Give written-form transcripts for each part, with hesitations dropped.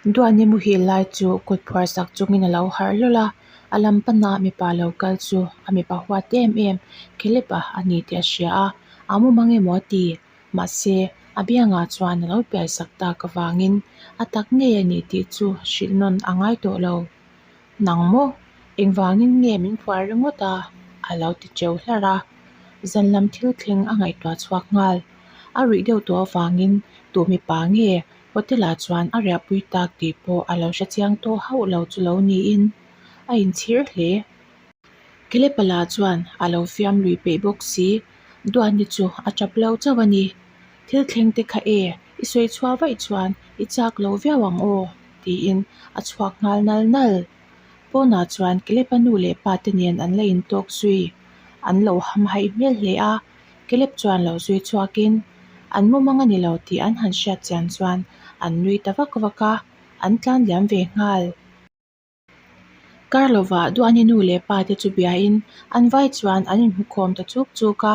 Duani muhil lai chu kut phuar sak chungin a lo harh hlawl a, a lam pana mipa lo kal chu a mipa huat em em Caleb-a a ni tih a hria a, a mu mang emaw a ti. Mahse, a biangah chuan a lo piai sak tak avangin a tak ngei a ni tih chu hrilh nawn a ngai tawh lo. Nang maw? Engvangin nge min phuar ringawt a? a lo ti teuh hlarh a. Zan lam thil thleng a ngaihtuah chhuak nghal. A ruih deuh tawh avangin tu mipa nge hotel ah chuan a riahpui tak tih pawh a lo hre chiang tawh hauh lo chu lo niin a inchhir hle. Kelepala chuan a lo fiam lui peih bawk si, Duani chu a tap lo chauh a ni. Thil thleng te kha e, i sawi chhuah vaih chuan i chak lo viau ang aw, tiin a chhuak nghal nal nal. Pawnah chuan Kelepa nu leh pa te nen an la intawk zui. An lo hamhaih hmel hle a, Kelep chuan lo zui chhuakin an mumang a ni lo tih an han hriat chian chuan an nui ta vak vak a, an tlan liam ve nghal. Kar lovah Duani nu leh pa te chu biain an vai chuan an inhmukhawm ta chuk chuk a,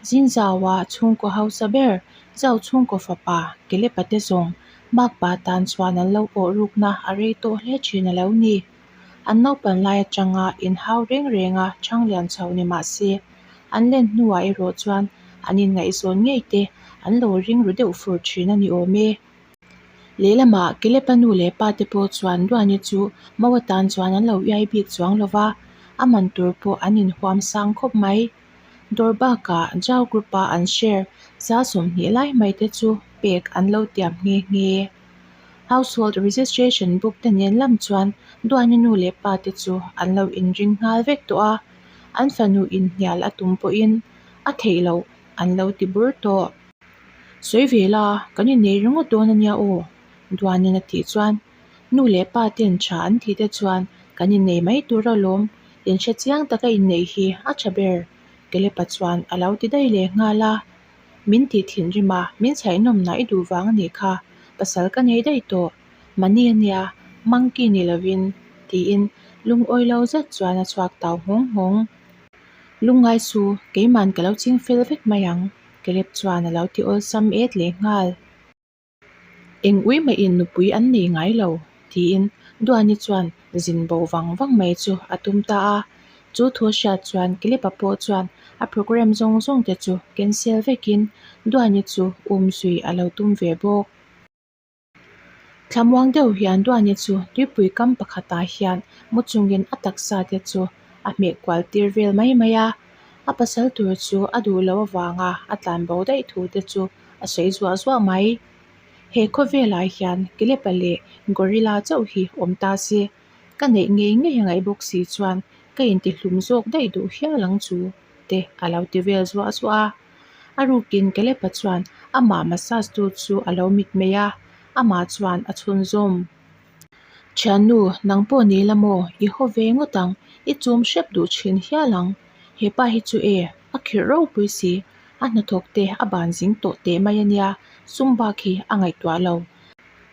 Zinzauah chhungkaw hausa ber Zau chhungkaw fapa Kelepa te zawng Makpa tan chuan an lo awh rukna a rei tawh hle thin a lo ni. An naupan lai atanga inhau reng renga Thanglian chho ni mah se, an len hnuah erawh chuan an inngaihzawn ngei te an lo ring ru deuh fur thin a ni awm e. Lehlamah Kelepa nu leh pa te pawh chuan Duani chu Mo atan chuan an lo iai bik chuang lo va, a man tur pawh an inhuam sang khawp mai. Dawr bakah Jao Group-a an share 20 lai mai te chu pek an lo tiam nghe nghe. Household Registration Book te nen lam chuan Duani nu leh pa te chu an lo inring nghal vek tawh a, an fanu inhnial a tum pawhin a theih loh an lo ti bur tawh. Sawi ve la, kan innei ringawt dawn a nia aw, Duanin a tih chuan nu leh pa ten tha an tih te chuan kan innei mai tur alawm, inhre chiang taka inneih hi a tha ber, Kelepa chuan a lo ti daih leh nghal a. Min tih thinrim a, min chhaihnawmna i duh vang a nih kha, pasal ka nei daih tawh, Mani a nia, monkey ni lovin, tiin lungawi lo zet chuan a chhuak tau nghawng nghawng. Lungngai su, keiman ka lo ching fel vek mai ang, Caleb chuan a lo ti awlsam et leh nghal. Eng ui mahin nupui an nei ngai lo, tiin Duani chuan zin bo vang vang mai chu a tum ta a. Chu thu hriat chuan Caleb-a pawh chuan a programme zawng zawng te chu cancel vekin Duani chu umzui a lo tum ve bawk. Thlamuang deuh hian Duani chu tuipui kam pakhatah hian mu chungin a taksa te chu a hmeh kual tir vel mai mai a, a pasal tur chu a duh loh avanga a tlan bo daih thu te chu a sawi zuah zuah mai. He khawvelah hian Kelepa leh Gorilla chauh hi awm ta se, ka neih ngei ngei a ngaih bawk si chuan ka intihlum zawk daih duh hial ang chu te a lo ti vel zuah zuah a. A rukin Kelepa chuan amah massage tu chu a lo mitmei a, amah chuan a chhunzawm. Thiannu, nang pawh ni la maw? I haw ve ngawt ang, i chum hrep duh thin hial ang. He pa hi chu e, a khirh ropui si, a hnathawk te a ban zing tawh teh mai a nia, sum bak hi a ngaihtuah lo.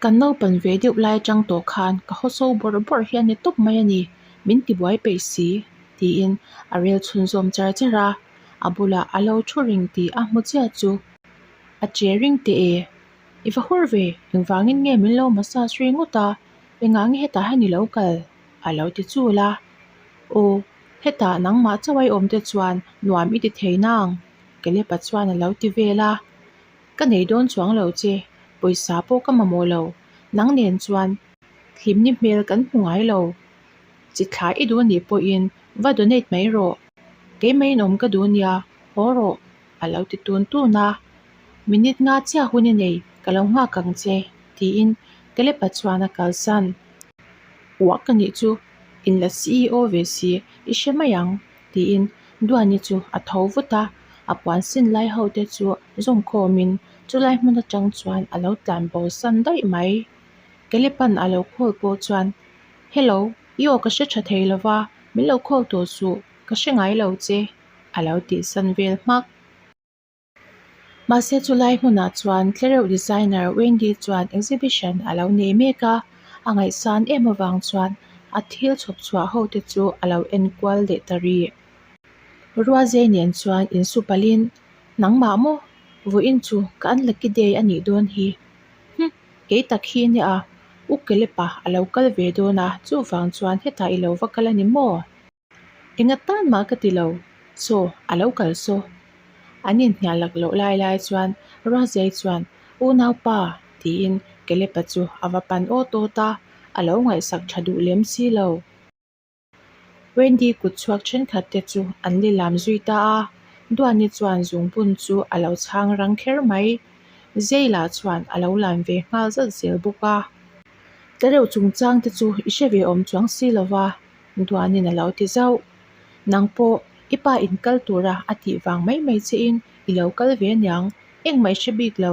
Kan naupan ve deuh lai atang tawh khan ka haw so bawrh bawrh hi a ni tawp mai a ni, min tibuai peih si, tiin a rel chhunzawm char char a. A bulah a lo thu reng tih a hmu chiah chu a che ring teh e. I va hur ve, engvangin nge min lo massage ri ngawt a, engah nge hetah hian i lo kal? a lo ti chul a. Aw, hetah nangmah chauh a i awm te chuan nuam i ti thei nang, Kelepa chuan a lo ti vel a. Ka nei dawn chuang lo che, pawisa pawh ka mamawh lo, nang nen chuan hlimni hmel kan hmu ngai lo. Chi thla i duh anih pawhin va donate mai rawh. Keimah in awm ka duh nia, haw rawh, a lo ti tun tun a. Minute nga chiah hun i nei, ka lo nghak ang che, tiin Kelepa chuan a kalsan. Uah ka nih chu, in la CEO ve si, i hre mai ang, tiin Duani chu a tho vut a, a puan sin lai ho te chu zawmkhawmin chulai hmun atang chuan a lo tlan bo san daih mai. Kelepa'n a lo call pawh chuan, Hello, i aw ka hre tha thei lo va, min lo call tawh suh, ka hre ngai lo che, a lo tihsan vel hmak. Mahse chulai hmunah chuan tlereuh designer Wendy chuan exhibition a lo nei mek a, a ngaihsan em avang chuan a thil chhawp chhuah ho te chu a lo en kual leh ta rih. Ruazei nen chuan insu palhin, Nangmah maw? Vawiin chu ka unlucky day a nih dawn hi. Hm, kei tak hi nia. U Kelepa a lo kal ve dawn a, chuvang chuan hetah i lo va kal a ni maw? Enga tan mah ka ti lo, saw a lo kal saw. An inhnial lak loh lai lai chuan Ruazei chuan, Unaupa, tiin Kelepa chu a va pan awt awt a, a lo ngaihsak tha duh lem si lo. Wendy kut chhuak thenkhat te chu an lilam zui ta a, Duani chuan zungbun chu a lo chhang rang kher mai. Zeila chuan a lo lam ve nghal zat zel bawk a. Tlereuh chungchang te chu i hre ve awm chuang si lo va, Duanin a lo ti zauh. Nang pawh i pa in kal tura a tih vang mai mai che in i lo kal ve aniang, engmah i hre bik lo,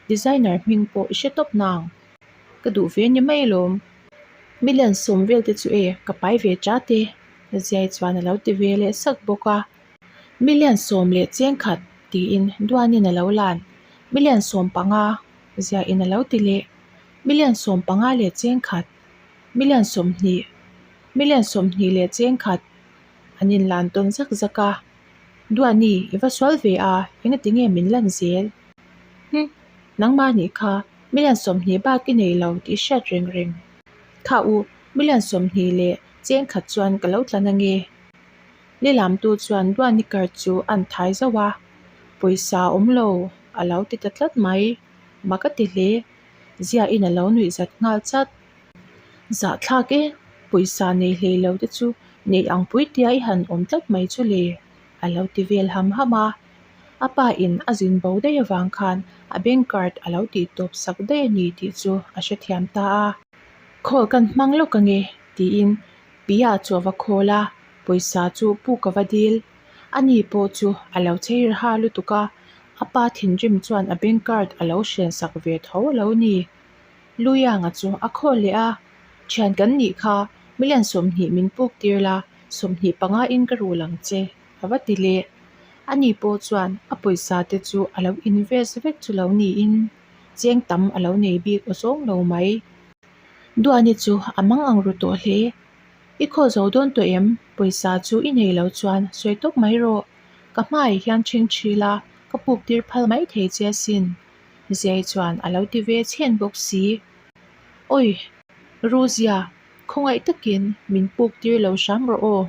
designer hming pawh i hre tawp nang. Ka duh ve ni mai alawm. Million sawm vel te chu e, ka pai ve chat e, Ziai chuan a lo ti ve leh sak bawk a. Million sawm leh cheng khat tiin Duanin a lo lan. Million 15, Ziaiin a lo ti leh. Million 15 leh cheng khat, million 20, million 20 leh cheng khat an inlan tawn zak zak a. Duani, i va sual ve a, engati nge min lan zel? Hm, nangmah nih kha million 20 bak i nei lo tih hriat reng reng. Kha u, million 20 leh cheng khat chuan ka lo tlan ange. Lilamtu chuan Duani card chu an thai zauh a, pawisa awm lo a lo ti ta tlat mai. Mak a ti hle. Ziahin a lo nuih zat nghal chat. Zahthlak e, pawisa nei hlei lo te chu neih ang pui tia i han awm tlat mai chu le, a lo ti vel ham ham a. A pa in a zin bo daih avang khan a bank card a lo tih tawp sak daih a ni tih chu a hrethiam ta a. Khawl kan hmang lawk ange tiin Pia chu a va khawl a, pawisa chu puk a va dil. Ani pawh chu a lo chei ha lutuk a, a pa thinrim chuan a bank card a lo hren sak ve tho a lo ni. Luyanga chu a khawl leh a, Thian kan nih kha, million 20 min puk tir la, 25 in ka rul ang che, a va ti leh. Ani pawh chuan a pawisa te chu a lo invest vek chu lo niin cheng tam a lo nei bik aw zawng lo mai. Duani chu a mang ang ru tawh hle. I khaw zo dawn tawh em? Pawisa chu i nei lo chuan sawi tawp mai rawh. Ka hmaiah hian ṭhing ṭhil a, ka puk tir phal mai thei che asin. Ziai chuan a lo ti ve chhen bawk si. Awi! Ruzia, khawngaih takin min puk tir lo hram rawh aw,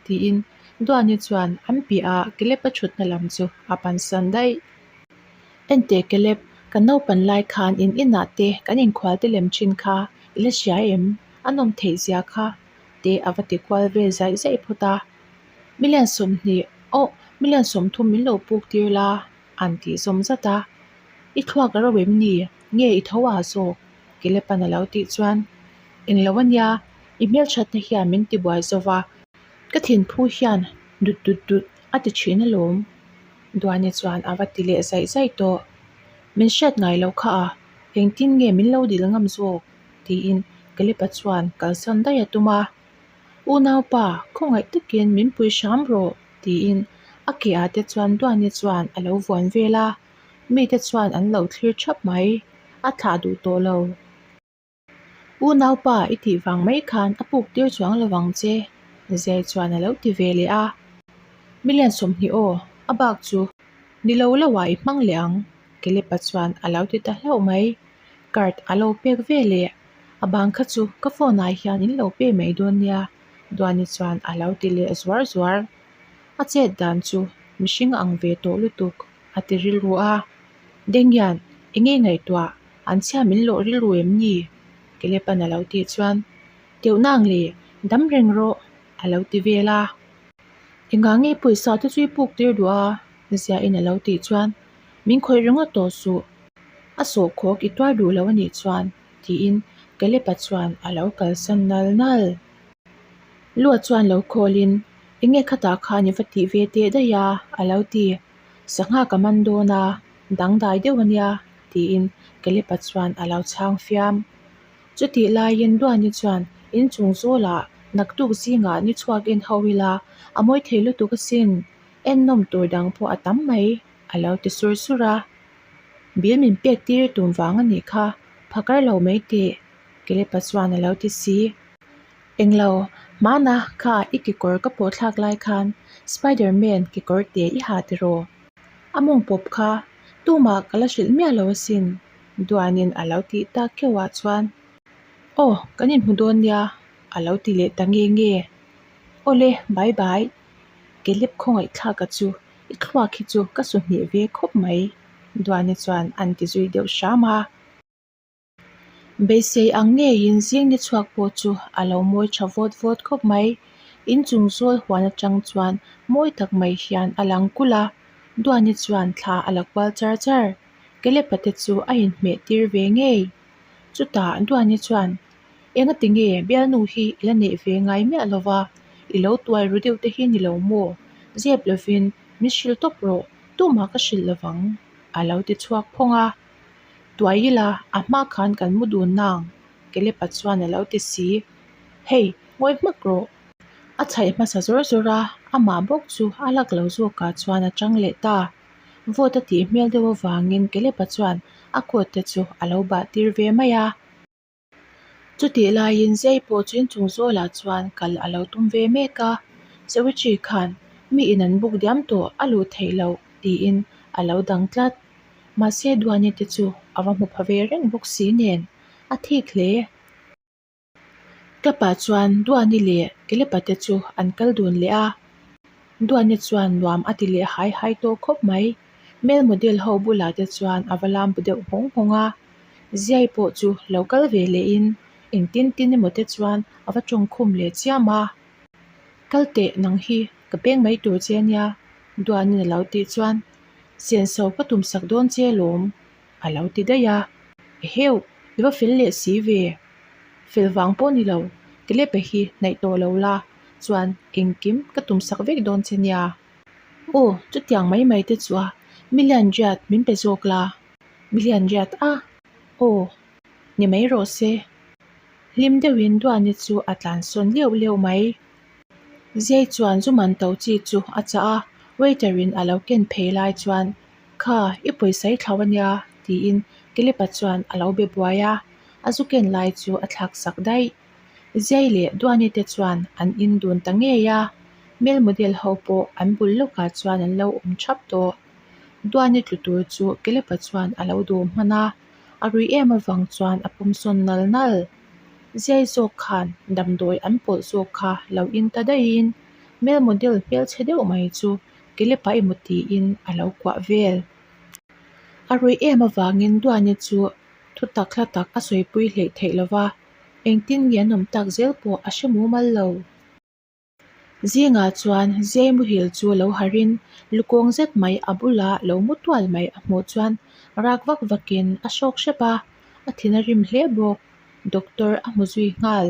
tiin Duani chuan an piahah Kelepa ṭhutna lam chu a pansan daih. Enteh Caleb, kan naupan lai khan in inah te kan inkhual te lem thin kha i la hria em? A nawm theih zia kha te a va ti kual vel zaih zaih phawt a. Million 20, oh, million 30 min lo puk tir la, an tih zawm zat a. I thluak a ro em ni? Nge i tho a zawk? Caleb-a'n a lo tih chuan, Englo a nia, i hmelthatna hian min tibuai zo va, ka thinphu hian dut dut dut a ti thin alawm. Duani chuan a va ti leh zaih zaih tawh. Min hriat ngai lo kha a, engtin nge min lo dil ngam zawk? tiin Kalipa chuan kalsan daih a tum a. Unaupa, khawngaih takin min pui hram rawh, tiin a ke ah te chuan Duani chuan a lo vuan vel a, mite chuan an lo thlir thap mai. A thlah duh tawh lo. Unaupa i tih vang mai khan a puk tir chuang lo vang che, Zai chuan a lo ti ve leh a. Million 20 aw, a bak chu ni lo lo ah i hmang leh ang, Kelepa chuan a lo ti ta hlauh mai. Card a lo pek ve leh, a bang kha chu ka phone ah hian in lo pe mai dawn nia, Duani chuan a lo ti leh zuar zuar. A chet dan chu mihring ang ve tawh lutuk a ti rilru a. Denghian, enge ngaihtuah? An chhia min lawh rilru em ni? Kelepan a lo tih chuan, Teuh nang le, dam reng rawh, a lo ti vel a. Engah nge pawisa te chu i puk tir duh a? Ziain a lo tih chuan, Min khawih ringawt tawh suh, a sawhkhawk i tuar duh lo a nih chuan, tiin Kelepa chuan a lo kalsan nal nal. Lua chuan lo khawlin, Enge khatah khan i va tih ve teh daih a? a lo ti. Sangha ka man dawn a, dangdai deuh a nia, tiin Kelepa chuan a lo chhang fiam. Chutih laiin Duani chuan inchung zawlah naktuk zingah ni chhuak en ho ila, a mawi thei lutuk asin, en nawm tur dang pawh a tam mai, a lo ti sur sur a. Bil min pek tir tum vang a nih kha, phakar lo mai teh, Kelepa chuan a lo ti si. Englo, hmana kha i kekawr ka pawh thlak lai khan Spiderman kekawr te i ha tiraw? A mawng pawp kha tumah ka la hrilh miah lo asin, Duanin a lo tih tak keuh ah chuan. Aw, kan inhmu dawn nia, a lo ti leh ta nge nge. Awle, bye bye. Caleb khawngaihthlaka chu i thluak hi chu ka su hneh ve khawp mai, Duani chuan an ti zui deuh hram a. Beisei ang ngeiin zing ni chhuak pawh chu a lo mawi tha vawt vawt khawp mai. Inchung zawl huan atang chuan mawi tak mai hian a lang kulh a, Duani chuan thla a la kual char char. Caleb-a te chu a inhmeh tir ve ngei. Chutah Duani chuan, Engati nge bialnu hi i la neih ve ngai miah lo va, i lo tuai ru deuh te hi ni lo maw? Zep lovin min hrilh tawp rawh, tumah ka hrilh lovang, a lo ti chhuak phawng a. Tuai ila, a hma khan kan mu dun nang, Caleb-a chuan a lo ti si. Hei, ngawi hmak rawh. A chhaih hmasa zawr zawr a, amah bawk chu a lak lo zawkah chuan a chang leh ta. Vawt a tih hmel deuh avangin Caleb-a chuan a coat te chu a lo bah tir ve mai a. Chutih laiin Zai pawh chu inchung zawlah chuan kal a lo tum ve mek a, Secretary khan mi in an buk diam tawh a luh theih loh tiin a lo dang tlat. Mahse Duani te chu a va hmu pha ve reng bawk si nen a thik hle. Club ah chuan Duani leh Kelepa te chu an kal dun leh a, Duani chuan nuam a ti leh hai hai tawh khawp mai. Male model ho bulah te chuan a va lam bu deuh nghawng nghawng a, Ziai pawh chu lo kal ve lehin engtin tin emaw te chuan a va tawngkhum leh chiam a. Kal teh nang hi ka peng mai tur che ania Duanin a lo tih chuan senso ka tum sak dawn che lawm a lo ti daih a. Eheu, i va fel leh si ve. Fel vang pawh ni lo, Kelepe hi hnaih tawh lo la chuan engkim ka tum sak vek dawn che nia. Aw, chutiang mai mai te chu a, million riat min pe zawk la. Million riat a? Aw, ni mai rawh se. Hlim deuhin Duani chu a tlan sawn leuh leuh mai. Zai chuan zu man to chi chu a chah a, waiter in a lo ken phei lai chuan, Kha, i pawisa i thlau ania, tiin Kelepa chuan a lo be buai a, a zu ken lai chu a thlak sak daih. Zai leh Duani te chuan an in dun ta ngei a, male model ho pawh an bul lawkah chuan an lo awm thap tawh. Duani tlu tur chu Kelepa chuan a lo dawm hman a, a rui em avang chuan a pawm sawn nal nal. Zai zawk khan damdawi an pawlh zawk kha lo in ta daihin male model hmelchhe deuh mai chu Kelepa emaw tiin a lo kuah vel. A rui em avangin Duani chu thu tak hla tak a sawipui hleih theih lo va, engtin nge an awm tak zel pawh a hre mumal lo. Zingah chuan Zai muhil chu lo harhin lukawng zet mai a bula lo mu tual mai a hmuh chuan rak vak vakin a hrawk hrep a, a thin a rim hle bawk. Doctor a hmu zui nghal.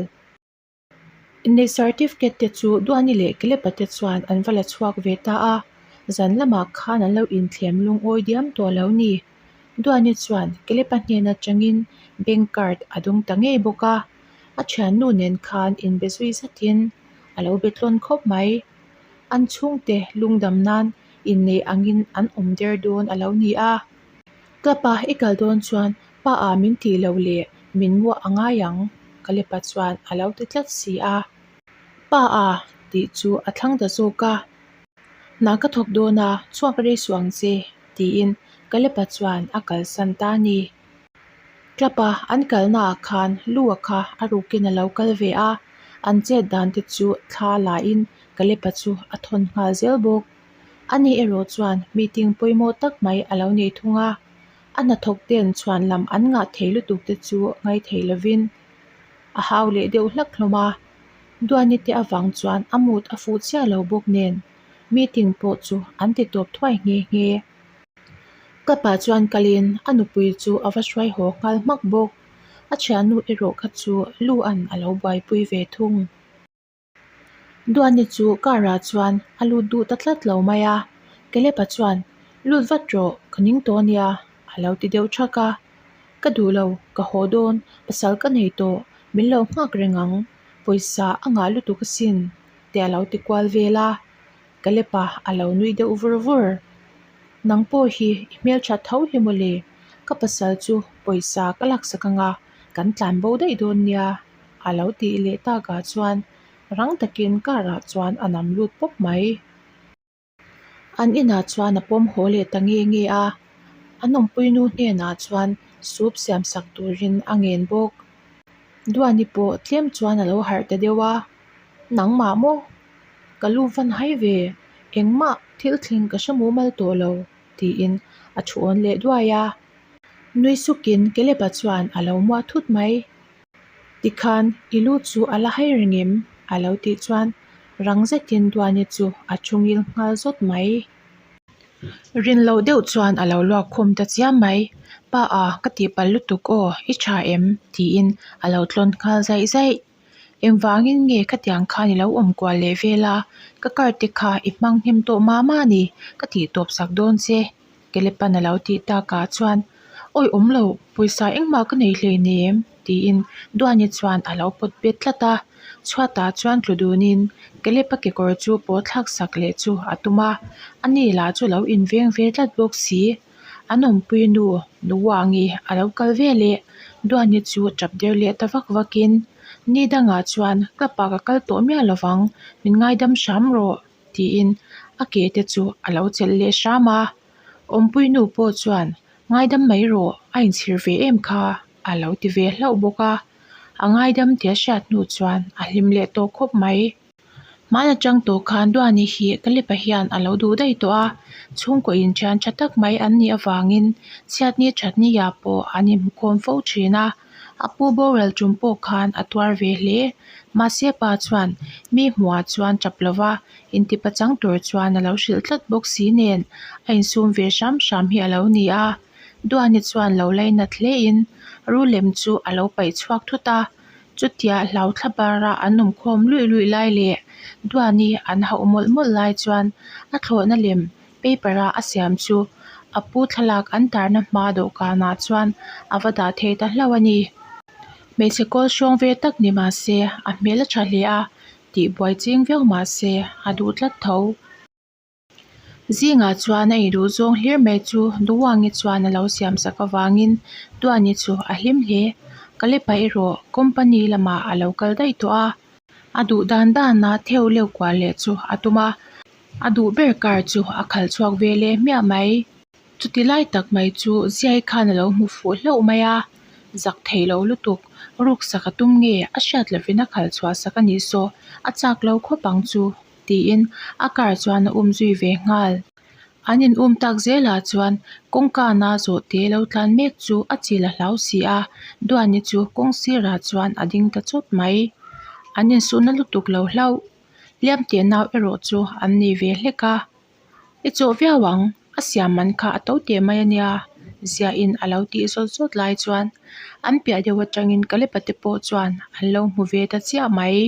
Inneih certificate te chu Duani leh Kelepa te chuan an va la chhuak ve ta a, zan lamah khan an lo inthlem lungawi diam tawh lo ni. Duani chuan Kelepa hnen atangin bank card a dawng ta ngei bawk a, a thiannu nen khan inbe zui zatin a lo be tlawn khawp mai. An chhungte lungdam nan inneih angin an awm der dawn a lo ni a. Club-a i kal dawn chuan pa ah min tih loh leh min muah a ngai ang, Kalepa chuan a lo ti tlat si a. Pa a tih chu a thlang ta zawk a. Hna ka thawk dawn a, chhuak rei suh ang che, tiin Kalepa chuan a kalsan ta a ni. Club-a an kalnaah khan Lua kha a rukin a lo kal ve a, an chet dan te chu thla lain Kalepa chu a thawn nghal zel bawk. Ani erawh chuan meeting pawimawh tak mai a lo nei thung a, a hnathawk ten chhuan lam an ngah thei lutuk te chu ngai thei lovin a hau leh deuh hlak hlawm a. Duani te avang chuan a mood a fuh chiah lo bawk nen meeting pawh chu an ti tawp thuai nghe nghe. Ka pa chuan kalin a nupui chu a va hruai haw nghal hmak bawk. A thiannu erawh kha chu lu an a lo buaipui ve thung. Duani chu car ah chuan a lut duh ta tlat lo mai a, Kelepa chuan, Lut vat rawh, ka ning tawh ania, a lo ti deuh thak a. Ka duh lo, ka haw dawn, pasal ka nei tawh, min lo nghak reng ang, pawisa a ngah lutuk asin, te a lo ti kual vel a. Kalepa a lo nui deuh vur vur. Nang pawh hi i hmelthat tho hi mawle, ka pasal chu pawisa ka laksak anga kan tlan bo daih dawn nia a lo tih leh takah chuan rang takin car ah chuan a nam lut pawp mai. An inah chuan a pawm haw leh ta nge nge a, an awmpuinu hnenah chuan soup siam sak turin a ngen bawk. Duani pawh tlem chuan a lo harh ta deuh a, Nangmah maw? Ka lu van hai ve, engmah thil thleng ka hre mumal tawh lo, tiin a thu awn leh duai a. Nui sukin Caleb-a chuan a lo muah thut mai. Tikhan i lu chu a la hai reng em? a lo tih chuan rang zetin Duani chu a thu ngil nghal zawt mai. Rin loh deuh chuan a lo luak khum ta chiam mai. Pa a, ka tihpalh lutuk aw, i tha em? tiin a lo tlawn nghal zaih zaih. Engvangin nge khatiang khan i lo awm kual leh vel a, ka car te kha i hmang hnem tawh mah mah a ni, ka tihtawp sak dawn che. Kelepan a lo tih takah chuan, Awi awm lo, pawisa engmah ka nei hleinem, tiin Duani chuan a lo pawt bet tlat a. Chhuatah chuan tlu dunin Kelepa kekawr chu pawh thlak sak leh chu a tum a, ani lah chu lo inveng ve tlat bawk si. An awmpui nu, Nuwangi a lo kal ve leh Duani chu tap der leh ta vak vakin, Ni dangah chuan club ah ka kal tawh miah lovang, min ngaidam hram rawh. Tiin a ke te chu a lo chelh leh hram a, awmpui nu pawh chuan ngaidam mai rawh a inchhir ve em kha a lo ti ve hlauh bawk a, a ngaidam tih a hriat hnu chuan a hlim leh tawh khawp mai. Hmaan atang tawh khan Duani hi Kalepa hian a lo duh daih tawh a, chhungkaw inthian tha tak mai an nih avangin chhiatni thatni ah pawh an inhmukhawm fo thin a. A pu boral tum pawh khan a tuar ve hle. Mahse pa chuan mi hmuhah chuan tap lova intipa chang tur chuan a lo hrilh tlat bawk si nen a insum ve hram hram hi a lo ni a. Duani chuan lo lainat hlein rulem chu a lo paih chhuak thut a. Chutia hlau thla bara an awm khawm luih luih lai leh Duani an hauh mawlh mawlh lai chuan a thlawhna lem paper a a siam chu a pu thlalak an tarna hma dawhkanah chuan a va dah thei ta hlauh a ni. Hmeichhe kawl hrawng ve tak ni mah se a hmel a tha hle a, tih buai ching viau mah se a duh tlat tho. Zingah chuan a induh zawng hlir mai chu Duangi chuan a lo siam sak avangin Duani chu a hlim hle. Kalepa erawh company lamah a lo kal daih tawh a, a duh dan dana theu leu kual leh chu a tum a. A duh ber car chu a khalh chhuak ve leh hmiah mai. Chuti lai tak mai chu Ziai khan a lo hmu fuh hlauh mai a, zak thei lo lutuk, ruksak a tum nge a hriat lovin a khalh chhuah sak a nih saw, a chak lo khawp ang chu, tiin a car chuan a um zui ve nghal. An in um tak zelah chuan kawngkana zawhte lo tlan mek chu a chil a hlau si a, Duani chu kawng sirah chuan a ding ta chawt mai. An insuhna lutuk lo hlauh. Hliam teh nau erawh chu an nei ve hlek a, I chawh viau ang, a siam man kha a to teh mai a nia, ziahin a lo tih zawt zawt lai chuan an piah deuh atangin Kalepa te pawh chuan an lo hmu ve ta chiah mai.